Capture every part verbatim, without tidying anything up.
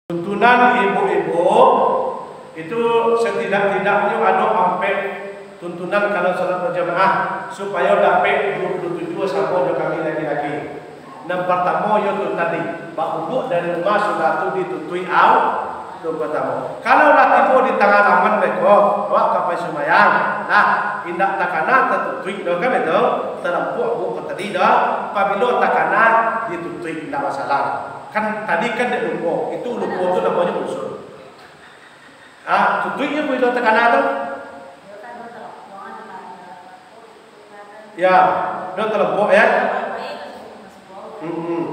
Tuntunan ibu-ibu itu satidak-tidaknyo ado ampek tuntunan kalau salat bajamaah, supayo dapek duo puluah tujuah samo jo kami laki-laki. Nan partamo yo tu tadi, bauduak dari rumah sudah tu ditutuik au-, tu partamo. Kalau lah tibo di tangah laman beko, awak ka pai sumbayang, nah, indak takana tatutuik doh kan itu, talampuak buek ko tadi doh, pabilo takana ditutuik indak masalah. Kan tadi kan dek lupo, itu lupo tu namonyo uzur. Ah, tutuiknyo pun itu takana tu. Ya, dah terlempok ya. Hmm.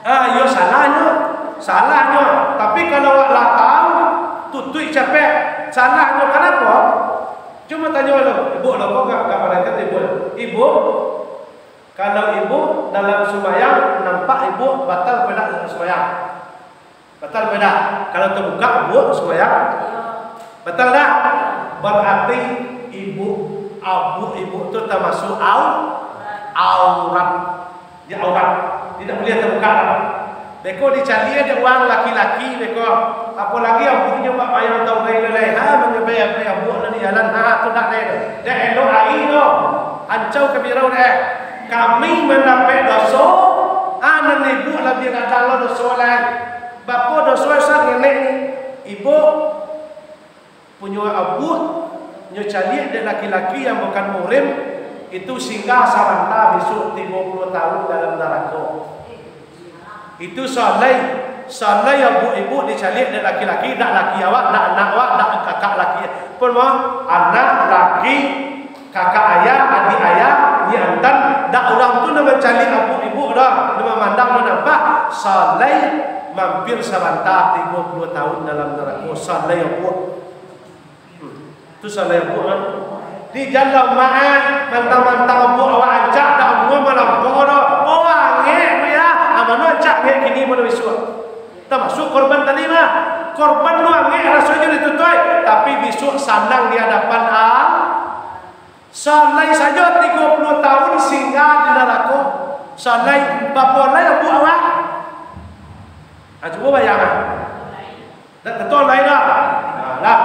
Ah, iyo salahnyo. Salahnyo. Tapi kalau awak lah tahu, tutuik capek. Salahnyo kanapo? Cuma tanyo lo, ibu lo kok gak gak malaikat ibu. Ibu, kalau ibu dalam sumbayang nampak ibu batal ko indak dalam sumbayang? Batal ko indak? Kalau tabuka buek sumbayang? Batal dak? Barati ibu, abuak ibu tu tamasuak au-, aurat. Dia aurat. Tidak boleh tabuka dak. Beko dicaliak dek urang laki-laki beko. Apolagi abuaknyo bak mayang tau lai-lai. Ha, manyabai-abai abuak nan di jalan. Ha, tu dak lai. Dak elok ari tu. Ancau ka birau dek. Kami mandapek doso, ah, nan ibu labiah gadang lo doso lai. Bapo doso sa ngenek ni? Ibu punyo abuak, nyo caliak dek laki-laki yang bukan muhrim, itu singgah sabanta bisuak tigo puluah tahun dalam narako. Itu salai, salai abuak ibu dicaliak dek laki-laki, dak laki awak, dak anak awak, dak kakak laki. Pun mah, anak laki, kakak ayah, adik ayah, nyiak antan, dak urang tu nan mancaliak abuak ibu doh, nan mamandang nan nampak, salai mampir sabanta tigo puluah tahun dalam narako, salai abuak. Hmm. Tu salai abuak kan. Di jalan maaf, mantang-mantang abuak awak ancak, dak umua malampau doh. Oh, angek tu ya. Ah, mano ancak angek kini, mano bisuak. Tamasuak korban tadi mah. Korban tu angek rasonyo ditutuik, tapi bisuak sanang di hadapan Allah. Salai sajo tigo puluah tahun singgah di narako. Salai, bapo lai abuak awak? Ah, cubo bayangkan. Dak tantu lain lah. Nah, lah.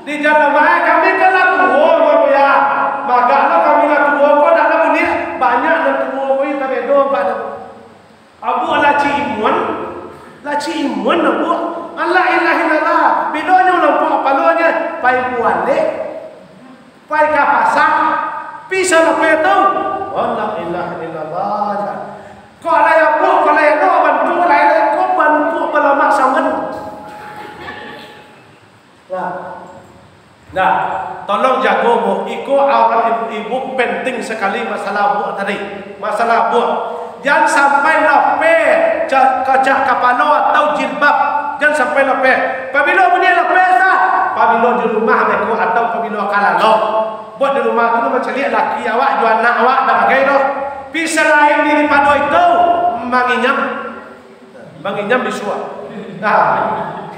Di jalan maaf kami kan lah tuo, Bang, ya. Magaklah kami lah tuo, kok dak lah buliah. Banyak nan tuo, weh, tabedo, Pak. Abuak lah cik imun, lah cik imun abuak. La ilaha illallah. Bilo nyo nampak kapalonyo, pai bualek, pai ka pasa, pi salapeh tu. La ilaha illallah. Kok lai abuak, kok lai elok bantuak, lai elok, kok bantuak balamak sangan. Nah, nah, tolong jago, Bu. Iko aurat ibu-ibu penting sakali masalah abuak tadi. Masalah abuak. Jan sampai lapeh ca-, kacak kapalo atau jilbab. Jan sampai lapeh. Pabilo bunyi lapeh, Ustaz? Pabilo di rumah beko atau pabilo ka lalok. Buek di rumah tu mancaliak laki awak jo anak awak dak bagai doh. Pi salain daripado itu, manginyam. Manginyam bisuak. Nah,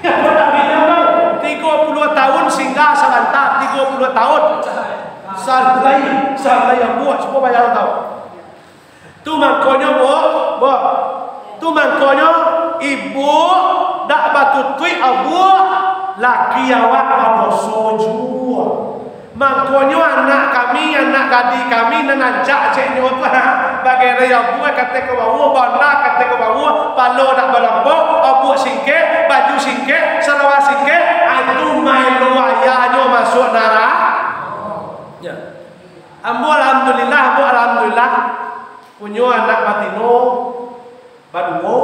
manginyam tu, tigo puluah tahun singgah sabanta, tigo puluah tahun. Salai, salai abuak, cubo bayangkan tau. Tu mangkonyo, Bu, Bu. Tu mangkonyo, ibu dak batutuik abuak, laki awak badoso juo. Mangkonyo anak kami, anak gadih kami nan rancak ceknyo tu, ha, bagai raya buah kateh ka bawah, bana kateh ka bawah, palo dak balampau, abuak singkek, baju singkek, salawar singkek, ah, itu maelo ayahnyo masuak narako. Ya. Ambo alhamdulillah, ambo alhamdulillah, punyo anak batino, baduo,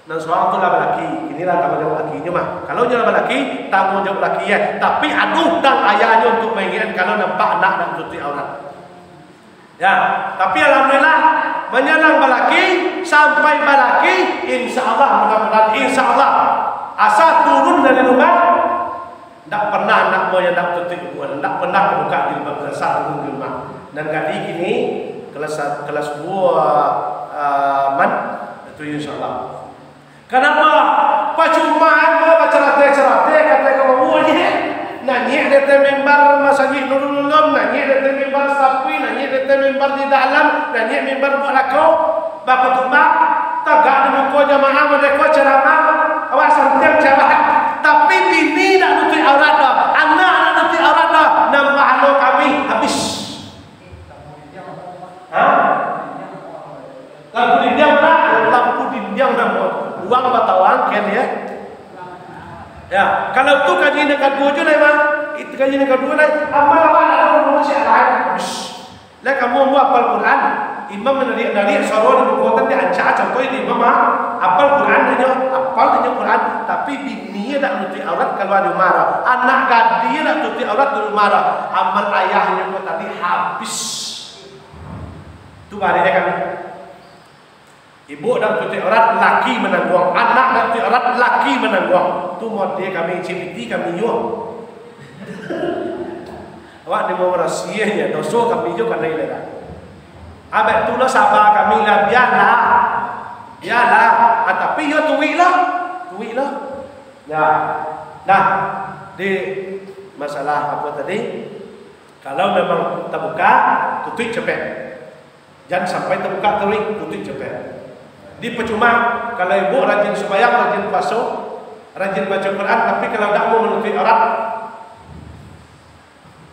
nan surang tu lah balaki. Inilah tangguang jawab lakinyo mah. Kalau nyo lah balaki, tangguang jawab laki, ya. Tapi ado utang ayahnyo untuak maingekan kalau nampak anak nan tutuik aurat. Ya, tapi alhamdulillah, manyalang balaki, sampai balaki, insya Allah, mudah-mudahan, insya Allah, asa turun dari rumah, ndak pernah anak mo yang ndak tutuik buah, ndak pernah buka jilbab, asa turun di rumah. Dan gadih kini kelas, kelas dua, ah, man, itu insya Allah. Kanapa? Pacuma ambo bacarateh-carateh, kato ka bawah je. Naiak di ateh mimbar Masajik Nurul Ulum, naiak di ateh mimbar Sapui, naiak di ateh mimbar di dalam, naiak mimbar buek lakau, bakutubah. Tagak di muko jamaah, merdeka ceramah, awak santiang ceramah. Tapi bini nak nutuik aurat doh, anak nak nutuik aurat doh, nan pahalo kami habis. Ha? Lampu dindiang nak, lampu dindiang namo. Uang batawang kian ya. Ya, kalau tu kaji nan kaduo jo lai, Bang. Itu kaji nan kaduo lai. Amal awak nak tahu siap lain. Habis. Lah, kamu ambo apal Quran, imam manariak-nariak suaro di muko tadi, ancak contoh di imam, ah, apal Quran inyo, apal inyo Quran, tapi bini dak nutuik aurat kalua di rumah dah. Anak gadih dak nutuik aurat di rumah dah. Amal ayahnyo ko tadi habis. Tu baliak kami. Ibu dak tutuik aurat, laki manangguang. Anak dak tutuik aurat, laki manangguang. Tu mode kami, C B T kami juo. Awak ni mau rasia ya, doso kami juo kanai lah. Abek tu lah saba kami lah, bialah. Bialah. Ah, tapi yo tuik lah. Tuik lah. Nah, nah, di masalah apa tadi? Kalau memang tabuka, tutuik capek. Jan sampai tabuka taruih, tutuik capek. Di pacuma, kalau ibu rajin sumbayang, rajin puaso, rajin baco Quran, tapi kalau dak mau manutuik aurat,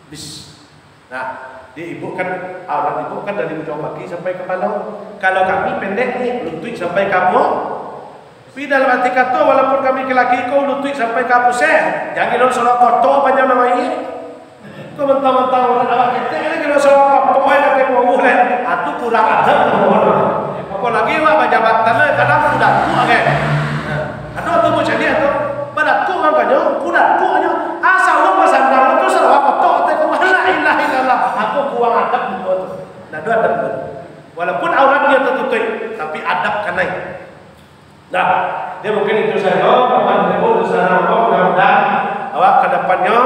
bis. Nah, di ibu kan, aurat ibu kan dari ujung kaki sampai kapalo. Kalau kami pendek ni, lutuik sampai ka apo? Tapi dalam arti kato, walaupun kami laki-laki ko lutuik sampai ka puseh, jan gilo solo koto panjang namo ai. Ko mentang-mentang urang awak ketek, lagi lo solo koto ai, kato ko, uh, leh. Ah, tu kurang adab. Apolagi awak bajabatan, leh, kadang kuda tuak, kan. Nah, ado tu bucah dia tu, badatuk urang kanyo, kuda tuak nyo. Asa urang basandang tu solo koto, kato ko, la ilaha illallah. Aku kurang adab tu. Nah, ado adab tu. Walaupun auratnyo tatutuik, tapi adab kanai. Nah, jadi mungkin itu sajo, Bapak Ibu, di sana, mudah-mudahan awak ka dapannyo,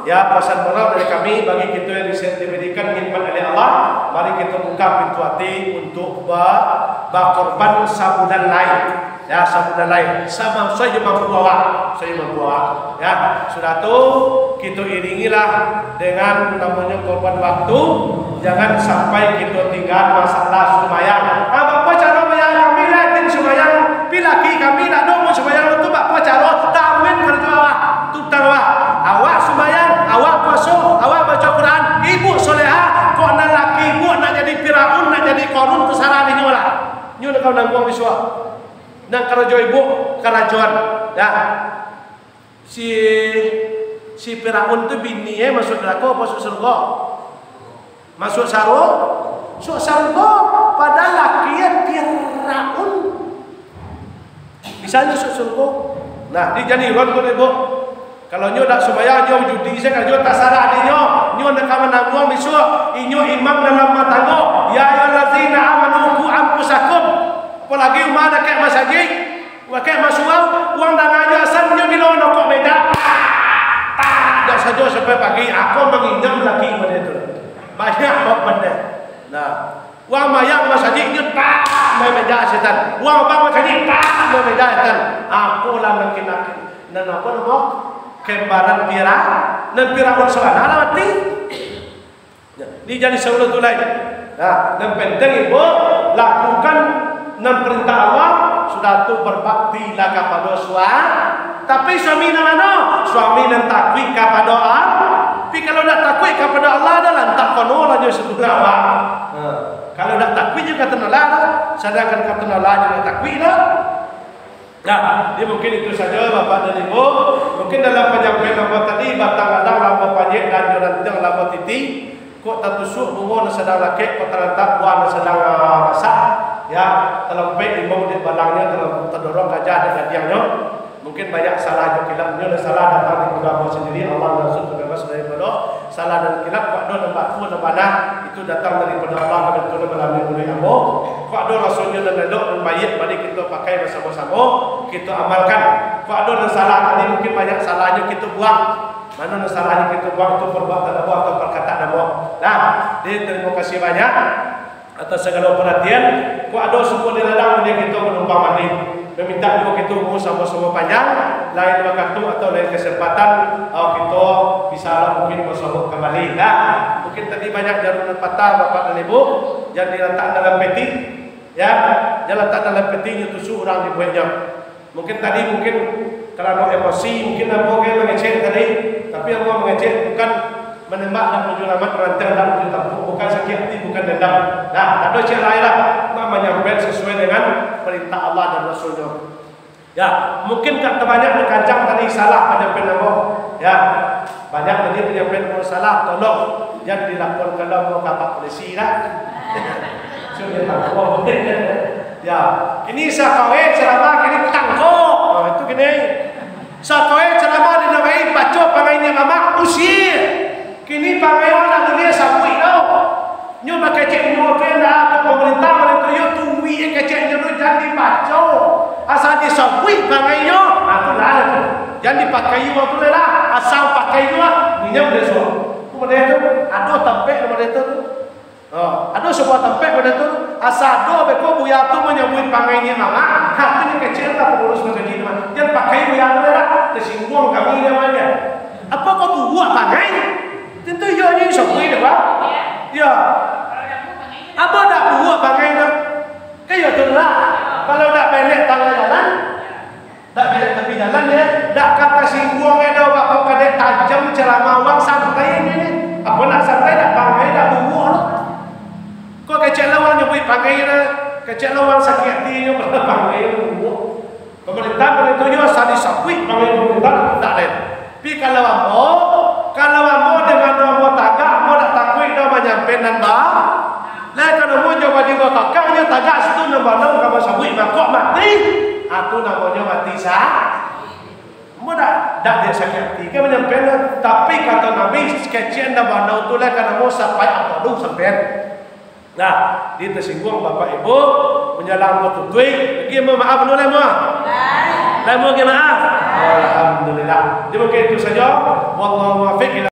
ya, pasan moral dari kami bagi kito yang di-, diberikan nikmat oleh Allah, mari kito buka pintu ati untuk ba-, bakorban sabulan lai. Ya, sabulan lai. Sama sajo mampu awak, sajo mampu awak. Ya, sudah tu, kito iringilah dengan namonyo korban waktu, jangan sampai kito tinggaan masalah sumbayang. Ah, baa caro bayang kami lah, kin sumbayang, pi laki kami nak doh mau sumbayang tu, baa caro, tamin karajo awak, tutang awak. Awak sumbayang, awak puaso, awak baco Quran, ibu soleha, kok nan laki ibu nak jadi Firaun, nak jadi Korun, tasarah dinyo lah. Nyo nak kau nangguang bisuak. Nan karajo ibu, karajoan. Ya. Si, si Firaun tu bini e masuk neraka apa masuk surga? Masuk saru-, masuk surga. Padahal laki e Firaun. Bisa nyo masuk surga. Nah, di jadi ron ko deh, Bu. Kalau nyo dak sumbayang, nyo judi, saya kan nyo tasarah di nyo. Nyo nak ka manangguang bisuak. Inyo imam dalam rumah tanggo. Ya ayyuhallazina amanu qu anfusakum. Apalagi umah dakek masajik. Pakai masuak, urang danga jo asan, nyo bilo nokok meja. Tak, tak, dak sajo sampai pagi, ako manginyam laki model tu. Banyak bab bana. Nah, urang mayang masajik nyo, tak, main meja setan. Urang abang masajik, tak, main meja setan. Ako lah makin laki. Nan apo namo? Kembaran pira, nan pira pun sabana lah mati. Di jadi saulun tu lai. Nah, nan penting ibu lakukan nan perintah Allah, sudah tu berbaktilah kapado sua-, tapi suami nan mano? Suami nan takuik kapado Allah. Tapi kalau nak takuik kapado Allah, dah lantak kono lah jo sebelah awak. Nah, kalau nak takuik juga ka tanah Allah, sedangkan ka tanah Allah juga takuik lah. Nah, jadi mungkin itu sajo, Bapak dan Ibu. Mungkin dalam panyampaian ambo tadi, batang gadang lah ambo panyek, dan jo rantiang lah ambo titi. Kok tatusuak bungo nan sadang lakek, kok talantak buah nan sadang, ah, masak. Ya, talompek imbau dek balangnyo, talo-, tadorong gajah dek gadiangnyo. Mungkin banyak salah jo kilafnyo, nan salah datang daripado ambo sandiri, Allah langsung bebas daripado salah dan kilaf, kok ado nan batua nan bana, itu datang daripado Allah, kabetulan malalui mulut ambo. Kok ado rasonyo nan elok, nan baiak, mari kito pakai basamo-samo, kito amalkan. Kok ado nan salah tadi, mungkin banyak salahnyo, kito buang. Mano nan salahnyo kito buang, itu perbuatan ambo atau perkataan ambo. Nah, jadi, tarimo kasih banyak atas sagalo paratian. Kok ado sumua di ladang, dia kito manumpang mandi. Mamintak juo kito umua samo-samo panjang, lain wakatu atau lain kasempatan, ah, kito bisa lah mungkin basobok kambali. Nah, mungkin tadi banyak jarum nan patah, Bapak dan Ibu, jan dilatak dalam peti. Ya, jan latak dalam peti nyo tusuak urang dibueknyo. Mungkin tadi, mungkin karano emosi, mungkin ambo kan mangecek tadi, tapi ambo mangecek bukan manembak dak manuju lamak, manantang dak manuju tampuak, bukan sakik ati, bukan dendam. Nah, tak ado cek lain lah, cuma manyampaikan sasuai dengan parentah Allah dan Rasul-Nyo. Ya, mungkin ka tabanyak dikancang tadi salah panyampaian ambo. Ya, banyak tadi panyampaian ambo salah, tolong jan dilaporkan ambo ka Pak Polisi lah. Sudah tahu. Ya, kini sakawin ceramah kini tangkok. Nah, itu kini. Sakawin ceramah dinamai baco pangainyo mamak, usir. Kini pangai awak nak dunia sabuik tau. Nyo bakecek nyo tu ndak, atau pemerintah mana tu, yo tungguik kecek nyo tu, jan dibaco. Asal disabuik pangainyo, nah tu lah tu. Jan dipakai yo tu lah. Asal pakai yo lah, minyak dia suruh. Tu model tu, ado tampek model tu. Ha, ado sebuah tampek model tu. Asal ado beko buya tu manyabuik pangainyo mamak, ha tu nyo kecek lah pengurus masjid tu mah. Jan pakai buya tu lah, tersinggung kami dia mah dia. Apa kau bubuak pangai? Tentu iyo nyo sabuik dah, Pak. Ya. Apa dak bubuak pangai tu? Kan iyo tu lah. Kalau dak belek tangah jalan, dak belek tapi jalan ya, dak ka tasingguang ya doh, bako kadek tajam ceramah awak santai ni. Apa nak santai dak pangai dak bubuak lah. Kok kecek lah awak nyabuik pangai lah, kecek lah awak sakik ati nyo pangai bubuak. Pemerintah boleh tunjuk asal disabuik pangai pemerintah, tak lain. Tapi kalau ambo, kalau ambo di mano ambo tagak, ambo dak takuik doh manyampaikan nan ba. Lai kalau ambo jo badi bakakang nyo tagak situ nan ba nang ka basabuik mangkok mati. Ah, tu namonyo mati sa. Ambo dak, dak dia sakik ati kan manyampaikan, tapi kato Nabi, kecek nan ba nang tu lai kalau ambo sampai ambo dulu sampai. Nah, di tersinggung Bapak Ibu, menjelang batutuik, lagi mohon maaf dulu lah, muah. Lah, mohon maaf. Alhamdulillah. Jadi mungkin itu saja. Wallahu muwaffiq ila